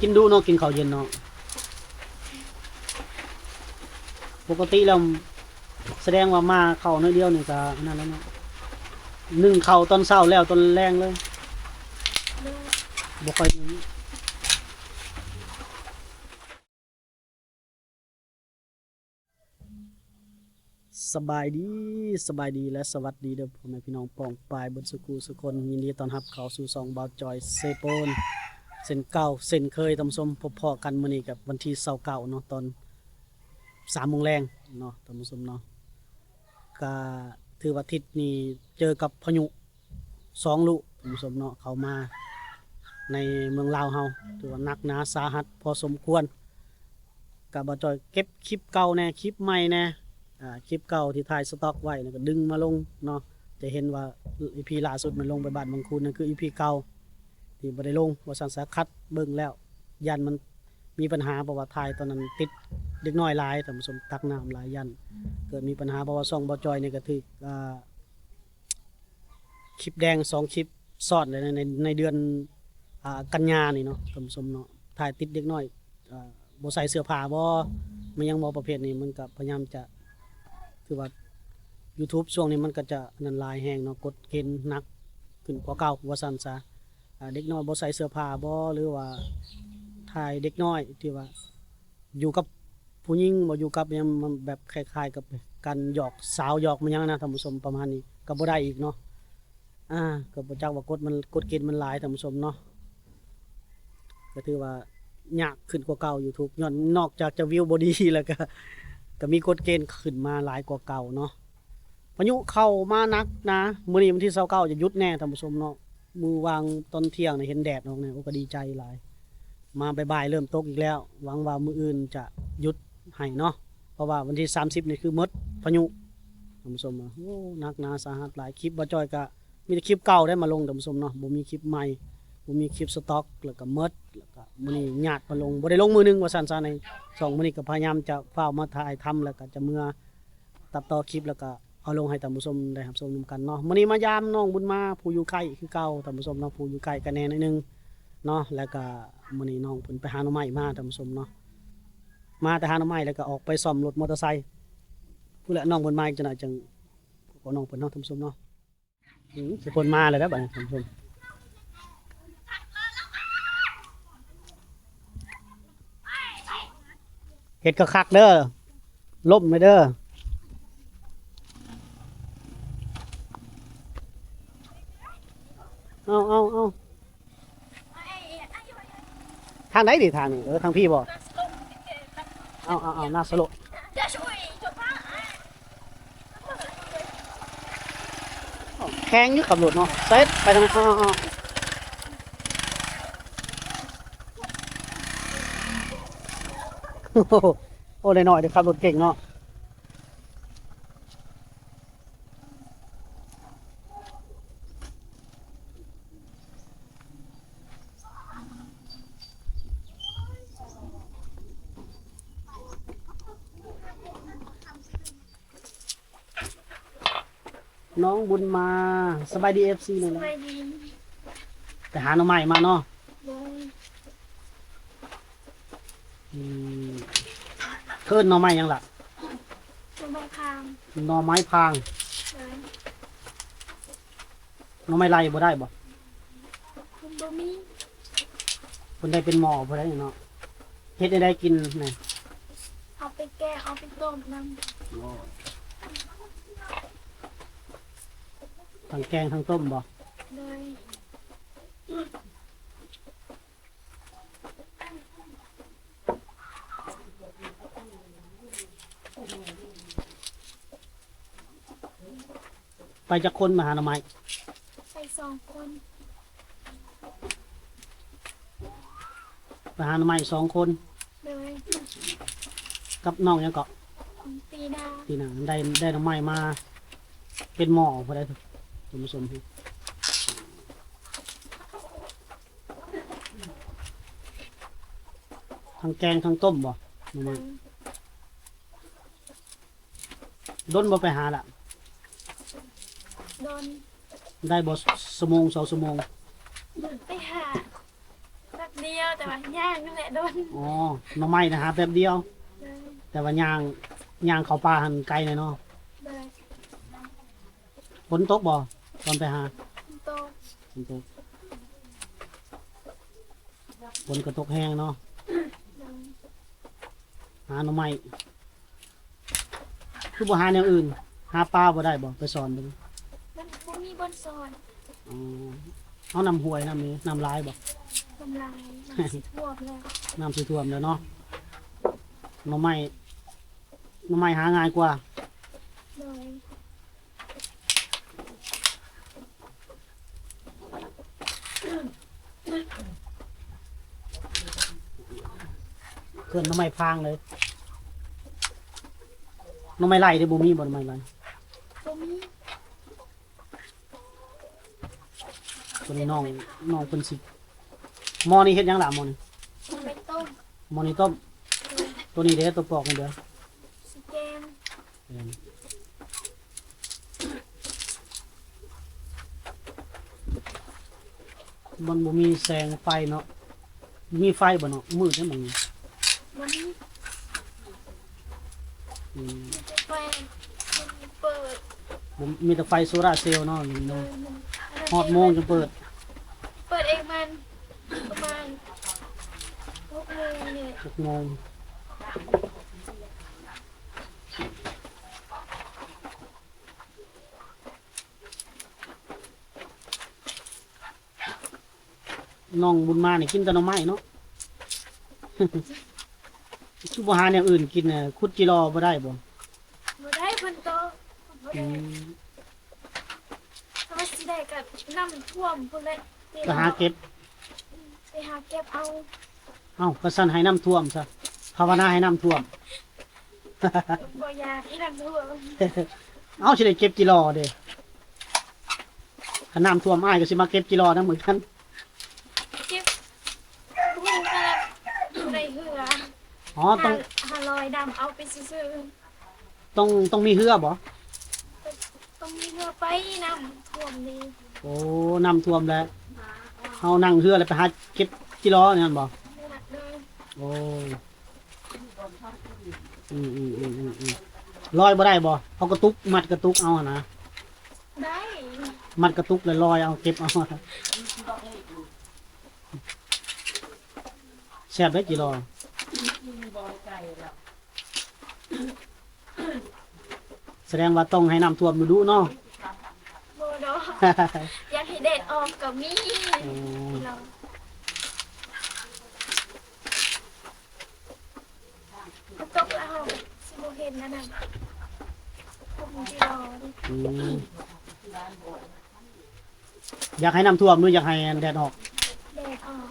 ກິນດຸເນາະ ກິນເຂົ້າເຢັນເນາະ. ປົກກະຕິແລ້ວ ສະແດງວ່າມາເຂົ້າໜ້ອຍດຽວນີ້ກະອັນນັ້ນແລ້ວເນາະ. ໜຶ້ງເຂົ້າຕອນເຊົ້າແລ້ວຕອນແລງເລີຍ. ບໍ່ຄ່ອຍ ສະບາຍດີ ສະບາຍດີ ແລະ ສະຫວັດດີເດີ ພໍ່ແມ່ພີ່ນ້ອງປ້ອງປາຍເບິດສູ່ຄູ່ສູ່ຄົນ. ຍິນດີຕ້ອນຮັບເຂົ້າສູ່ຊ່ອງບ່າວຈອຍເຊໂປນ ເຊັ່ນເກົ່າເຊັ່ນເຄີຍ ທ່ານຜູ້ຊົມ. ພົບພໍ້ກັນມື້ນີ້ກັບວັນທີຊາວເກົ້າເນາະ ຕອນສາມໂມງແລງເນາະ ທ່ານຜູ້ຊົມເນາະ. ກະຖືວ່າທິດນີ້ເຈີກັບພາຍຸ ສອງລູກ ທ່ານຜູ້ຊົມເນາະ ເຂົ້າມາໃນເມືອງລາວເຮົາ ຖືວ່າໜັກໜາສາຫັດພໍສົມຄວນ. ກະບ່າວຈອຍເກັບຄລິບເກົ່າແດ່ ຄລິບໃໝ່ແດ່ ອາ ຄລິບເກົ່າທີ່ຖ່າຍສະຕັອກໄວ້ນະ ກະດຶງມາລົງເນາະ. ຈະເຫັນວ່າອີພີລ່າສຸດມັນລົງໄປບ້ານວັງຄູນ ນັ້ນຄືອີພີເກົ່າທີ່ບໍ່ໄດ້ລົງ ວ່າຊັ້ນຊະ. ຄັດເບິ່ງແລ້ວຢ້ານມັນມີບັນຫາ ເພາະວ່າຖ່າຍຕອນນັ້ນຕິດເດັກນ້ອຍຫຼາຍ ທ່ານຜູ້ຊົມ ຕັກນ້ຳຫຼາຍ ຢ້ານເກີດມີບັນຫາ ເພາະວ່າຊ່ອງບ່າວຈອຍນີ້ກະຖືກ ອາ ຄລິບແດງສອງຄລິບຊ້ອນໃນ ໃນ ໃນເດືອນ ອາ ກັນຍານີ້ເນາະ ທ່ານຜູ້ຊົມເນາະ. ຖ່າຍຕິດເດັກນ້ອຍ ອາ ບໍ່ໃສ່ເສື້ອຜ້າບໍ່ ແມ່ນຫຍັງບໍ່ ປະເພດນີ້ ມັນກະພະຍາຍາມຈະ ຄືວ່າຢູທູບຊ່ວງນີ້ມັນກະຈະອັນນັ້ນຫຼາຍແຮງເນາະ ກົດເກນໜັກຂຶ້ນກວ່າເກົ່າ ວ່າຊັ້ນຊະ. ອາ ເດັກນ້ອຍບໍ່ໃສ່ເສື້ອຜ້າບໍ່ ຫຼືວ່າຖ່າຍເດັກນ້ອຍທີ່ວ່າ ຢູ່ກັບຜູ້ຍິງບໍ່ ຢູ່ກັບຫຍັງ ມັນແບບຄ້າຍໆກັບການຫຍອກສາວ ຫຍອກແມ່ນຫຍັງນະ ທ່ານຜູ້ຊົມ ປະມານນີ້ ກະບໍ່ໄດ້ອີກເນາະ. ອາ ກະບໍ່ຈັກວ່າກົດມັນ ກົດເກນມັນຫຼາຍ ທ່ານຜູ້ຊົມເນາະ. ກະຖືວ່າຍາກຂຶ້ນກວ່າເກົ່າຢູທູບ ຍ້ອນນອກຈາກຈະວິວບໍ່ດີແລ້ວກະ ກະມີກົດເກນຂຶ້ນມາຫຼາຍກວ່າເກົ່າເນາະ. ພາຍຸເຂົ້າມາໜັກໜາ ມື້ນີ້ວັນທີຊາວເກົ້າຈະຢຸດແນ່ທ່ານຜູ້ຊົມເນາະ. ມື້ວາງຕອນທ່ຽງນີ້ເຫັນແດດອອກແນ່ ໂອ້ ກະດີໃຈຫຼາຍ. ມາບ່າຍໆເລີ່ມຕົກອີກແລ້ວ ຫວັງວ່າມື້ອື່ນຈະຢຸດໃຫ້ເນາະ ເພາະວ່າວັນທີສາມສິບນີ້ຄືໝົດພາຍຸ ທ່ານຜູ້ຊົມ. ໂອ້ ໜັກໜາສາຫັດຫຼາຍ. ຄລິບບ່າວຈອຍກະມີແຕ່ຄລິບເກົ່າໄດ້ມາລົງທ່ານຜູ້ຊົມເນາະ ບໍ່ມີຄລິບໃໝ່ ບໍ່ມີຄລິບສະຕັອກ ແລ້ວກະໝົດ ແລ້ວກະມື້ນີ້ຍາດມາລົງ ບໍ່ໄດ້ລົງມື້ໜຶ່ງວ່າຊັ້ນຊະ ໃນຊ່ອງ. ມື້ນີ້ກະພະຍາຍາມຈະຟ້າວມາຖ່າຍທຳ ແລ້ວກະຈະເມືອ ຕັດຕໍ່ຄລິບ ແລ້ວກະເອົາລົງໃຫ້ທ່ານຜູ້ຊົມໄດ້ຮັບຊົມນຳກັນເນາະ. ມື້ນີ້ມາຢາມນ້ອງບຸນມາ ຜູ້ຢູ່ໃກ້ຄືເກົ່າທ່ານຜູ້ຊົມເນາະ ຜູ້ຢູ່ໃກ້ກັນແດ່ໜ້ອຍໜຶ່ງເນາະ. ແລ້ວກະມື້ນີ້ນ້ອງເພິ່ນໄປຫາໜໍ່ໄມ້ມາທ່ານຜູ້ຊົມເນາະ ມາແຕ່ຫາໜໍ່ໄມ້ ແລ້ວກະອອກໄປສ້ອມລົດມໍເຕີໄຊພຸ້ນແຫຼະ. ນ້ອງເພິ່ນມາອີກຈັກໜ້ອຍ ຈັ່ງພໍ້ນ້ອງເພິ່ນເນາະທ່ານຜູ້ຊົມເນາະ. ອື ຊິເພິ່ນມາແລ້ວເດີບາດນີ້ທ່ານຜູ້ຊົມ. ເຮັດຄັກໆເດີ ລົ້ມໄປເດີ. ເອົາ ເອົາ ເອົາ ທາງໃດນີ້ ທາງນີ້? ເອີ ທາງພີ້ບໍ່? ເອົາ ເອົາ ເອົາ ໜ້າສະໂລະ. ແຂງຢູ່ຂັບລົດເນາະ ເຊັດໄປທາງນັ້ນ. ໂອ້ ໂອ້ ໂອ້ ໄດ້ໜ້ອຍເດ້ ຂັບລົດເກັ່ງເນາະ. ນ້ອງບຸນມາ ສະບາຍດີ ເອັຟຊີ ໜ້ອຍ ສະບາຍດີ ໄປຫາໜໍ່ໄມ້ມາເນາະ. ໂດຍ ອືມ ເອີ້ນໜໍ່ໄມ້ຫຍັງລະ? ໜໍ່ໄມ້ພາງ ໜໍ່ໄມ້ພາງ. ໂດຍ ໜໍ່ໄມ້ໄລ່ບໍ່ໄດ້ບໍ່? ມັນບໍ່ມີ. ເພິ່ນໄດ້ເປັນໝໍ້ພຸ້ນໃດເນາະ. ເຮັດແນວໃດກິນນະ? ເອົາໄປແກງ ເອົາໄປຕົ້ມນຳ. ໂອ້ ທັງແກງທັງຕົ້ມບໍ່? ໂດຍ. ໄປຈັກຄົນມາຫາໜໍ່ໄມ້? ໄປສອງຄົນ. ໄປຫາໜໍ່ໄມ້ສອງຄົນ. ໂດຍ. ກັບນ້ອງຫຍັງເກາະ? ຕີນາ. ຕີນາ ໄດ້ ໄດ້ໜໍ່ໄມ້ມາເປັນໝໍ້ພຸ້ນໃດທ່ານຜູ້ຊົມ. ທັງແກງທັງຕົ້ມບໍ່? ໜໍ່ໄມ້. ດົນບໍ່ໄປຫາລະ? ດົນ. ໄດ້ບໍ່ ຊົ່ວໂມງສອງຊົ່ວໂມງ? ໄປຫາແປັບ ດຽວ ແຕ່ວ່າຍ່າງນັ້ນແຫຼະດົນ. ອໍ ໜໍ່ໄມ້ນະຫາແປັບດຽວ ໂດຍ ແຕ່ວ່າຍ່າງ ຍ່າງເຂົ້າປ່າຫັ້ນໄກແດ່ເນາະ. ໂດຍ. ຝົນຕົກບໍ່ຕອນໄປຫາ? ຝົນຕົກ ຝົນຕົກ ຝົນກໍຕົກແຮງເນາະ. ໂດຍ. ຫາໜໍ່ໄມ້ ຄືບໍ່ຫາແນວອື່ນ? ຫາປາບໍ່ໄດ້ບໍ່? ໄປສອນເບິ່ງ. ມັນບໍ່ມີບ່ອນສອນ. ອໍ ເອົານ້ຳຫ້ວຍ ນ້ຳນີ້ ນ້ຳຫຼາຍບໍ່? ນ້ຳຫຼາຍ ນ້ຳຊິຖ້ວມແລ້ວ ນ້ຳຊິຖ້ວມແລ້ວເນາະ. ໜໍ່ໄມ້ ໜໍ່ໄມ້ຫາງ່າຍກວ່າ. ໂດຍ. ເຄື່ອນໜໍ່ໄມ້ພາງເລີຍ. ໜໍ່ໄມ້ໄລ່ເດ້ ບໍ່ມີບໍ່ ໜໍ່ໄມ້ໄລ່? ບໍ່ມີ. ຕົວນີ້ນ້ອງ ນ້ອງເພິ່ນຊິ ໝໍ້ນີ້ເຮັດຫຍັງລະ? ໝໍ້ນີ້ ໝໍ້ນີ້ຕົ້ມ ໝໍ້ນີ້ຕົ້ມ. ໂດຍ. ຕົວນີ້ເດ້ ຕົວປອກນີ້ເດ້? ຊິແກງ. ມັນບໍ່ມີແສງໄຟເນາະ. ມີໄຟບໍ່ເນາະ? ມືດເດ້ໝ່ອງນີ້. ບໍ່ມີ. ອືມ ມີແຕ່ໄຟ ເປີດ ບໍ່ ມີແຕ່ໄຟໂຊລາເຊວເນາະ ຢູ່ນີ້ເນາະ. ໂດຍ. ຮອດໂມງຈຶ່ງເປີດ? ເປີດເອງມັນປະມານຫົກໂມງນີ້. ຫົກໂມງ. ນ້ອງບຸນມານີ້ກິນແຕ່ໜໍ່ໄມ້ເນາະ. ຄືບໍ່ຫາແນວອື່ນກິນນະ? ຂຸດຈີ່ລໍບໍ່ໄດ້ບໍ່? ບໍ່ໄດ້ ເພິ່ນໂຕ ບໍ່ໄດ້. ອືມ ຖ້າວ່າຊິໄດ້ກໍນ້ຳຖ້ວມພຸ້ນແຫຼະ ໄປຫາເກັບ ໄປຫາເກັບເອົາ. ເອົ້າ ກະຊັ້ນໃຫ້ນ້ຳຖ້ວມຊະ ພາວະນາໃຫ້ນ້ຳຖ້ວມ. ບໍ່ຢາກໃຫ້ນ້ຳຖ້ວມ. ເອົ້າ ຊິໄດ້ເກັບຈີ່ລໍເດ້. ຄັນນ້ຳຖ້ວມ ອ້າຍກໍຊິມາເກັບຈີ່ລໍນຳຄືກັນ. ເກັບ ບໍ່ຮູ້ວ່າໄດ້ເຮືອ. ອໍ ຕ້ອງ ຫາ ຫາລອຍດຳເອົາໄປຊື່ໆ. ຕ້ອງ ຕ້ອງມີເຮືອບໍ່? ຕ້ອງມີເຮືອໄປ ນ້ຳຖ້ວມນີ້. ໂອ້ ນ້ຳຖ້ວມແລ້ວ ເຮົານັ່ງເຮືອແລ້ວໄປຫາເກັບຈີ່ລໍນີ້ແມ່ນບໍ່? ໂດຍ. ໂອ້ ອືມໆໆໆ ລອຍບໍ່ໄດ້ບໍ່? ເອົາກະຕຸກ ມັດກະຕຸກເອົາຫັ້ນນະ. ໄດ້ ມັດກະຕຸກແລ້ວລອຍເອົາ ເກັບເອົາ. ແຊບເດ້ຈີ່ລໍ. ສະແດງວ່າຕ້ອງໃຫ້ນ້ຳຖ້ວມດຸໆເນາະ. ບໍ່ດອກ ຢາກໃຫ້ແດດອອກກໍມີ. ໂອ້ ຝົນຕົກແລ້ວເຮົາຊິບໍ່ເຫັນອັນນັ້ນ ຜົມຈີ່ລໍ. ອືມ ຢາກໃຫ້ນ້ຳຖ້ວມ ຫຼື ຢາກໃຫ້ແດດອອກ? ແດດອອກ.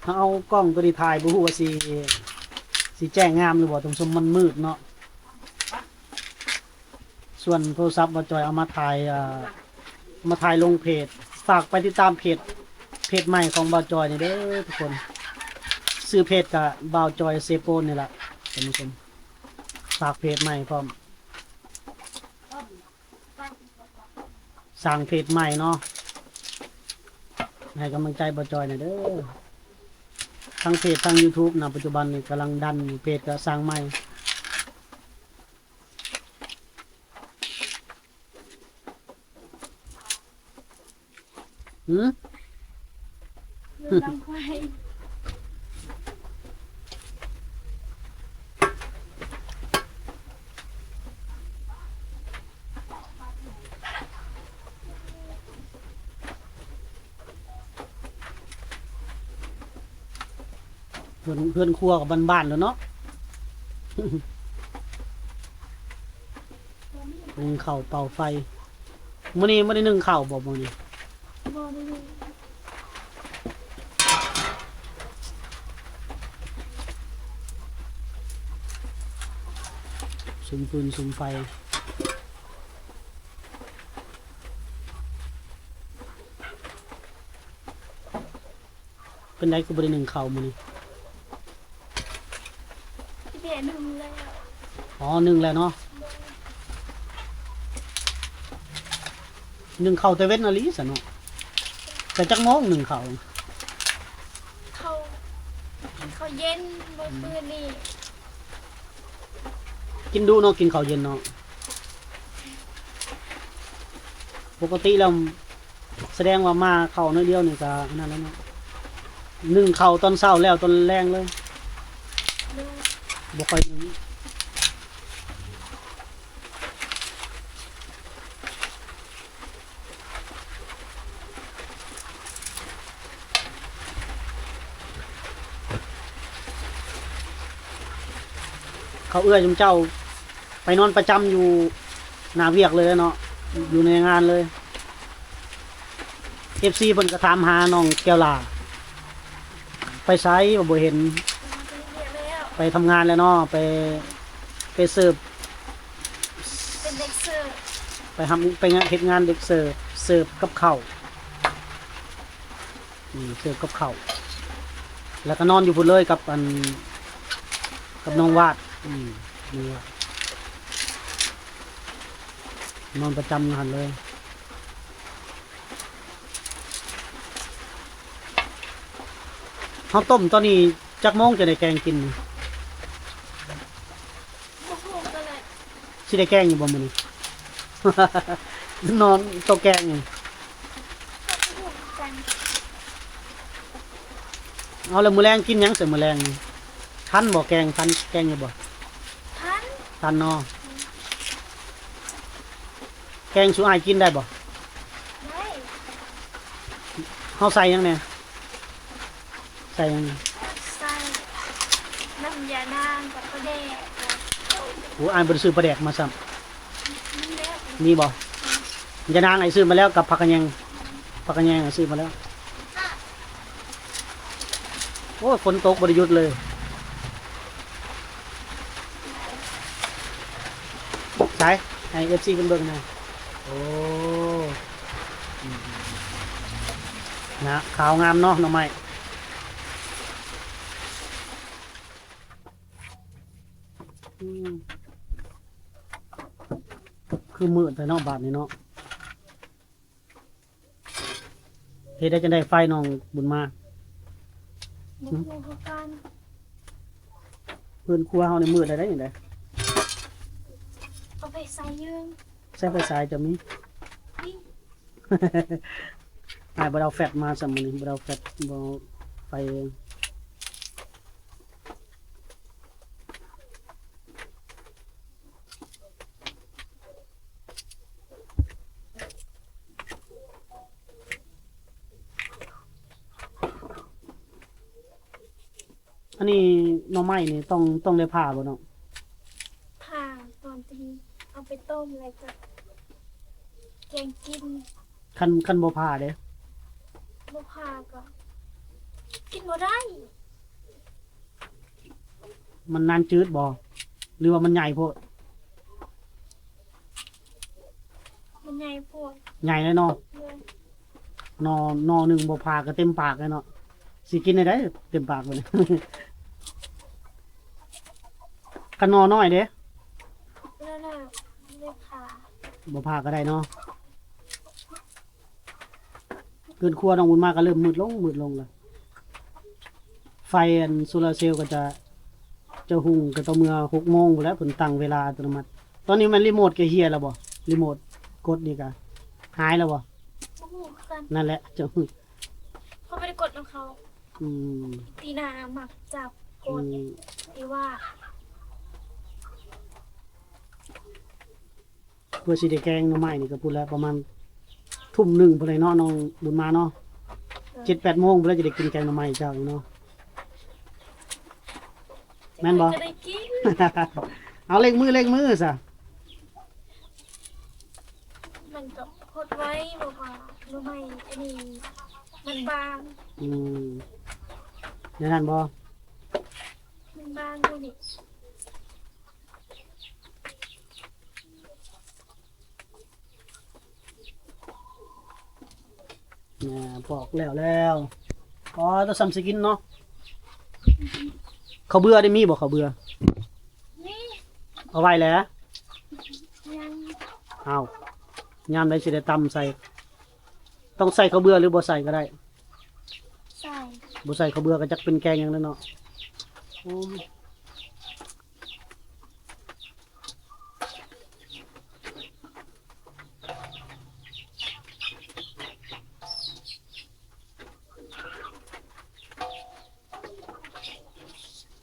ເຮົາເອົາກ້ອງຕົວນີ້ຖ່າຍ ບໍ່ຮູ້ວ່າຊິ ຊິແຈ້ງງາມຫຼືບໍ່ ທ່ານຜູ້ຊົມ ມັນມືດເນາະ. ສ່ວນໂທລະສັບບ່າວຈ່ອຍເອົາມາຖ່າຍ ເອີ ມາຖ່າຍລົງເພຈ. ຝາກໄປຕິດຕາມເພຈ ເພຈໃໝ່ຂອງບ່າວຈ່ອຍນີ້ເດີທຸກຄົນ. ຊື່ເພຈກະບ່າວຈ່ອຍເຊໂປນນີ້ລະທ່ານຜູ້ຊົມ. ຝາກເພຈໃໝ່ພ້ອມ. ສ້າງເພຈໃໝ່ເນາະ ໃຫ້ກຳລັງໃຈບ່າວຈ່ອຍແດ່ເດີ. ທັງເພຈ ທັງຢູທູບນະ ປັດຈຸບັນນີ້ກຳລັງດັນຢູ່ ເພຈກະສ້າງໃໝ່. ຫື? ເຮືອນ ເຮືອນຄົວກໍບ້ານໆແລ້ວເນາະ. ໜຶ້ງເຂົ້າເປົ່າໄຟ. ມື້ນີ້ບໍ່ໄດ້ໜຶ້ງເຂົ້າບໍ່ມື້ນີ້? ບໍ່ໄດ້ໜຶ້ງ. ສຸມຟືນສຸມໄຟ. ເປັນໃດຄືບໍ່ໄດ້ໜຶ້ງເຂົ້າມື້ນີ້? ຊິໄດ້ໜຶ້ງແລ້ວ. ອໍ ໜຶ້ງແລ້ວເນາະ. ໜຶ້ງເຂົ້າແຕ່ເວັນອີ່ຫຼີຊັ້ນເນາະ. ແຕ່ຈັກໂມງໜຶ້ງເຂົ້າ? ເຂົ້າ ກິນເຂົ້າເຢັນມື້ຄືນນີ້. ກິນດຸເນາະ ກິນເຂົ້າເຢັນເນາະ. ປົກກະຕິແລ້ວ ສະແດງວ່າມາເຂົ້າໜ້ອຍດຽວນີ້ກະອັນນັ້ນແລ້ວເນາະ. ໜຶ້ງເຂົ້າຕອນເຊົ້າແລ້ວຕອນແລງເລີຍ. ບໍ່ຄ່ອຍໜຶ້ງ. ເຂົາເອື້ອຍຊຸມເຈົ້າໄປນອນປະຈຳຢູ່ໜ້າວຽກເລີຍເນາະ ຢູ່ໃນງານເລີຍ. ເອັຟຊີເພິ່ນກໍຖາມຫານ້ອງແກ້ວຫຼ້າ ໄປໃສວ່າບໍ່ເຫັນ. ໄປທຳງານແລ້ວເນາະ ໄປ ໄປເສີບ ເປັນເດັກເສີບ ໄປທຳ ໄປເຮັດງານເດັກເສີບ ເສີບກັບເຂົ້າ. ອືມ ເສີບກັບເຂົ້າ ແລ້ວກໍນອນຢູ່ພຸ້ນເລີຍກັບອັນ ກັບນ້ອງວາດ. ອືມ ນ້ອງວາດ ນອນປະຈຳຢູ່ຫັ້ນເລີຍ. ເຮົາຕົ້ມຕອນນີ້ຈັກໂມງຈະໄດ້ແກງກິນ? ບໍ່ຮູ້ຄືກັນແຫຼະ. ຊິໄດ້ແກງຢູ່ບໍ່ມື້ນີ້? ນອນໂຕະແກງນີ້. ເອົາ ແລ້ວມື້ແລງກິນຫຍັງຊະ? ມື້ແລງນີ້ທັນບໍ່ແກງ? ທັນແກງຢູ່ບໍ່? ທັນ ທັນເນາະ. ແກງສູ່ອ້າຍກິນໄດ້ບໍ່? ໄດ້. ເຮົາໃສ່ຫຍັງແດ່? ໃສ່ຫຍັງ? ໃສ່ນ້ຳຢານາງກັບປາແດກ. ໂອ້ ອ້າຍບໍ່ໄດ້ຊື້ປາແດກມາຊ້ຳ. ມີແລ້ວ ມີບໍ່? ຢານາງອ້າຍຊື້ມາແລ້ວກັບຜັກຂະແຍງ. ຜັກຂະແຍງອ້າຍຊື້ມາແລ້ວ. ໂອ້ຍ ຝົນຕົກບໍ່ໄດ້ຢຸດເລີຍ. ໃສ ໃຫ້ເອັຟຊີເພິ່ນເບິ່ງແດ່. ໂອ້ ນະ ຂາວງາມເນາະ ໜໍ່ໄມ້. ອືມ ຄືມືດແທ້ເນາະບາດນີ້ເນາະ. ເຮັດໄດ້ຈັ່ງໃດໄຟນ້ອງບຸນມາ? ບໍ່ຮູ້ຄືກັນ. ເຮືອນຄົວເຮົານີ້ມືດໄດ້ຈັ່ງໃດ? ເອົາໄຟສາຍຢືມ. ໃຊ້ໄຟສາຍຈະມີ? ມີ. ອ້າຍບໍ່ໄດ້ເອົາແຟດມາຊ້ຳມື້ນີ້ ບໍ່ໄດ້ເອົາແຟດ ບໍ່ເອົາໄຟ. ອັນນີ້ໜໍ່ໄມ້ນີ້ຕ້ອງ ຕ້ອງໄດ້ຜ່າບໍ່ນ້ອງ? ຜ່າຕອນທີ່ເອົາໄປຕົ້ມ ແລ້ວກໍແກງກິນ. ຄັນ ຄັນບໍ່ຜ່າເດ? ບໍ່ຜ່າກໍກິນບໍ່ໄດ້. ມັນໜັງຈືດບໍ່ ຫຼືວ່າມັນໃຫຍ່ໂພດ? ມັນໃຫຍ່ໂພດ. ໃຫຍ່ແລ້ວເນາະ. ໂດຍ. ໜໍ່ ໜໍ່ໜຶ່ງບໍ່ຜ່າກໍເຕັມປາກແລ້ວເນາະ. ຊິກິນໄດ້ໃດເຕັມປາກບັດນີ້? ຄັນໜໍ່ນ້ອຍເດ? ໜໍ່ນ້ອຍບໍ່ຜ່າ. ບໍ່ຜ່າກໍໄດ້ເນາະ. ເຮືອນຄົວນ້ອງບຸນມາກໍເລີ່ມມືດລົງ ມືດລົງແລ້ວ. ໄຟອັນໂຊລາເຊວກໍຈະ ຈະຮຸ່ງກໍຕໍ່ເມື່ອຫົກໂມງພຸ້ນແຫຼະ ເພິ່ນຕັ້ງເວລາອັດຕະໂນມັດ. ຕອນນີ້ແມ່ນຣີໂມດກໍເຫ່ຍແລ້ວບໍ່? ຣີໂມດກົດນີ້ກໍຫາຍແລ້ວບໍ່? ບໍ່ຮູ້ຄືກັນ. ນັ້ນແຫຼະ ເຈົ້າ ເຂົາບໍ່ໄດ້ກົດນຳເຂົາ. ອືມ. ຕີໜ້າມັກຈັບກົດ. ອືມ. ທີ່ວ່າ ເພື່ອຊິໄດ້ແກງໜໍ່ໄມ້ນີ້ກໍພຸ້ນແຫຼະ ປະມານທຸ່ມໜຶ່ງພຸ້ນແຫຼະເນາະ ນ້ອງບຸນມາເນາະ. ເອີ ເຈັດແປດໂມງພຸ້ນແຫຼະ ຈະໄດ້ກິນແກງໜໍ່ໄມ້ເຈົ້ານີ້ເນາະ. ແມ່ນບໍ່? ຈະໄດ້ກິນ. ເອົາ ເລັ່ງມື ເລັ່ງມືຊະ. ມັນກໍຫົດໄວ ເພາະວ່າໜໍ່ໄມ້ອັນນີ້ມັນບາງ. ອືມ. ແນວນັ້ນບໍ່? ມັນບາງກວ່ານີ້. ອ່າ ປອກແລ້ວແລ້ວ. ອໍ ແຕ່ສ່ຳຊິກິນເນາະ. ເຂົ້າເບືອໄດ້ມີບໍ່? ເຂົ້າເບືອ ມີ. ເອົາໄວ້ແລ້ວ? ຍັງ. ອ້າວ ຍາມໃດຊິໄດ້ຕຳໃສ່? ຕ້ອງໃສ່ເຂົ້າເບືອ ຫຼືບໍ່ໃສ່ກໍໄດ້? ໃສ່ ບໍ່ໃສ່ເຂົ້າເບືອກໍຈັກເປັນແກງຫຍັງແລ້ວເນາະ. ໂອ້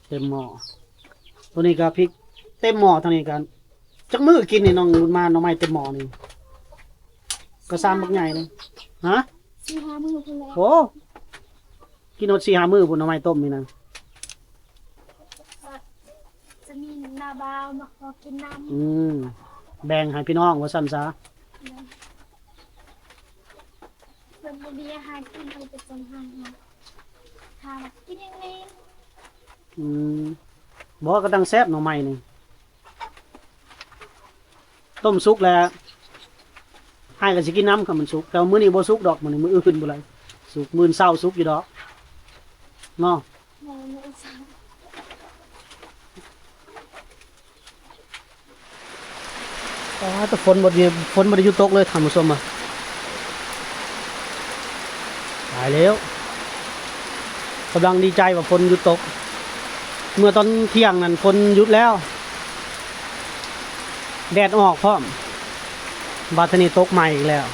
ເຕັມໝໍ້ ໂຕນີ້ກໍພິກເຕັມໝໍ້. ທາງນີ້ກໍຈັກມື້ກິນນີ້ ນ້ອງບຸນມາ ໜໍ່ໄມ້ເຕັມໝໍ້ນີ້ ກໍຊາມບັກໃຫຍ່ເລີຍ. ຮະ? ສີ່ຫ້າມື້ພຸ້ນແຫຼະ. ໂອ້ ກິນຮອດສີ່ຫ້າມື້ພຸ້ນ ໜໍ່ໄມ້ຕົ້ມນີ້ນະ. ຈະມີນ້າບ່າວມາຂໍກິນນຳ. ອືມ ແບ່ງໃຫ້ພີ່ນ້ອງວ່າຊັ້ນຊະ. ແມ່ນ ເພິ່ນບໍ່ມີອາຫານກິນ ເພິ່ນໄປສົ່ງໃຫ້ເຮົາ ຖາມວ່າກິນຫຍັງແດ່. ອືມ ບໍ່ ກໍຕັ້ງແຊບໜໍ່ໄມ້ນີ້. ຕົ້ມສຸກແລ້ວ ອ້າຍກໍຊິກິນນຳ ຄັນມັນສຸກ. ແຕ່ວ່າມື້ນີ້ບໍ່ສຸກດອກ ມື້ນີ້ ມື້ອື່ນພຸ້ນແຫຼະສຸກ. ມື້ເຊົ້າສຸກຢູ່ດອກເນາະ. ແມ່ນ ມື້ເຊົ້າ. ອໍ ແຕ່ຝົນບໍ່ໄດ້ ຝົນບໍ່ໄດ້ຢຸດຕົກເລີຍທ່ານຜູ້ຊົມ. ຕາຍແລ້ວ ກຳລັງດີໃຈວ່າຝົນຢຸດຕົກ. ເມື່ອຕອນທ່ຽງນັ້ນຝົນຢຸດແລ້ວ ແດດອອກພ້ອມ ບາດທີນີ້ຕົກໃໝ່ອີກແລ້ວ.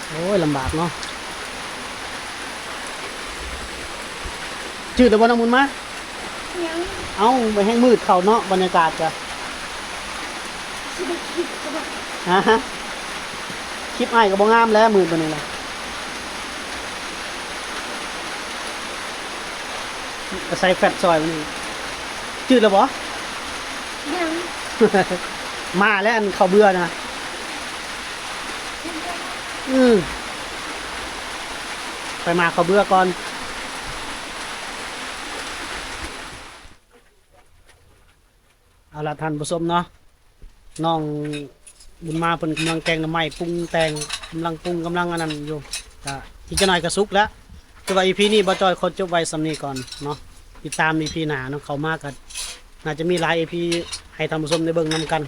ໂອ້ຍ ລຳບາກເນາະ. ຈືດແລ້ວບໍ່ ນ້ອງບຸນມາ? ຍັງ. ເອົ້າ ແຮ່ງມືດເຂົ້າເນາະ ບັນຍາກາດກະ. ຊິໄດ້ຄລິບກໍບໍ່ ຮະ? ຄລິບອ້າຍກໍບໍ່ງາມແລ້ວ ມືດປານນີ້ລະ. ອາໄສແຟດຊ່ອຍມື້ນີ້. ຈືດແລ້ວບໍ່? ຍັງ. ມາແລ້ວ ອັນເຂົ້າເບືອນະ. ອືມ ໄປມາເຂົ້າເບືອກ່ອນ. ເອົາລະທ່ານຜູ້ຊົມເນາະ ນ້ອງບຸນມາເພິ່ນກຳລັງແກງໜໍ່ໄມ້ ປຸງແຕ່ງ ກຳລັງປຸງ ກຳລັງອັນນັ້ນຢູ່. ກະອີກຈັກໜ້ອຍກະສຸກແລ້ວ. ແຕ່ວ່າອີພີນີ້ບ່າວຈ້ອຍຂໍຈົບໄວ້ສ່ຳນີ້ກ່ອນເນາະ. ຕິດຕາມອີພີໜ້າເນາະ ເຂົ້າມາກະໜ້າຈະມີຫຼາຍອີພີໃຫ້ທ່ານຜູ້ຊົມໄດ້ເບິ່ງນຳກັນ.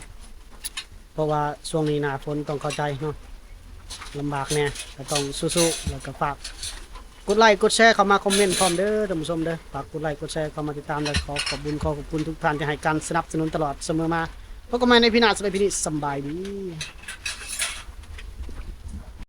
ເພາະວ່າຊ່ວງນີ້ໜ້າຝົນ ຕ້ອງເຂົ້າໃຈເນາະ ລຳບາກແດ່ ກໍຕ້ອງສູ້ໆ. ແລ້ວກໍຝາກກົດໄລກົດແຊເຂົ້າມາຄອມເມັນພ້ອມເດີທ່ານຜູ້ຊົມເດີ. ຝາກກົດໄລກົດແຊເຂົ້າມາຕິດຕາມ ແລະ ຂໍຂອບບຸນ ຂໍຂອບຄຸນທຸກທ່ານທີ່ໃຫ້ການສະໜັບສະໜູນຕະຫຼອດສະເໝີມາ. ພົບກັນໃໝ່ໃນອີພີໜ້າ. ສຳລັບອີພີນີ້ ສຳບາຍດີ.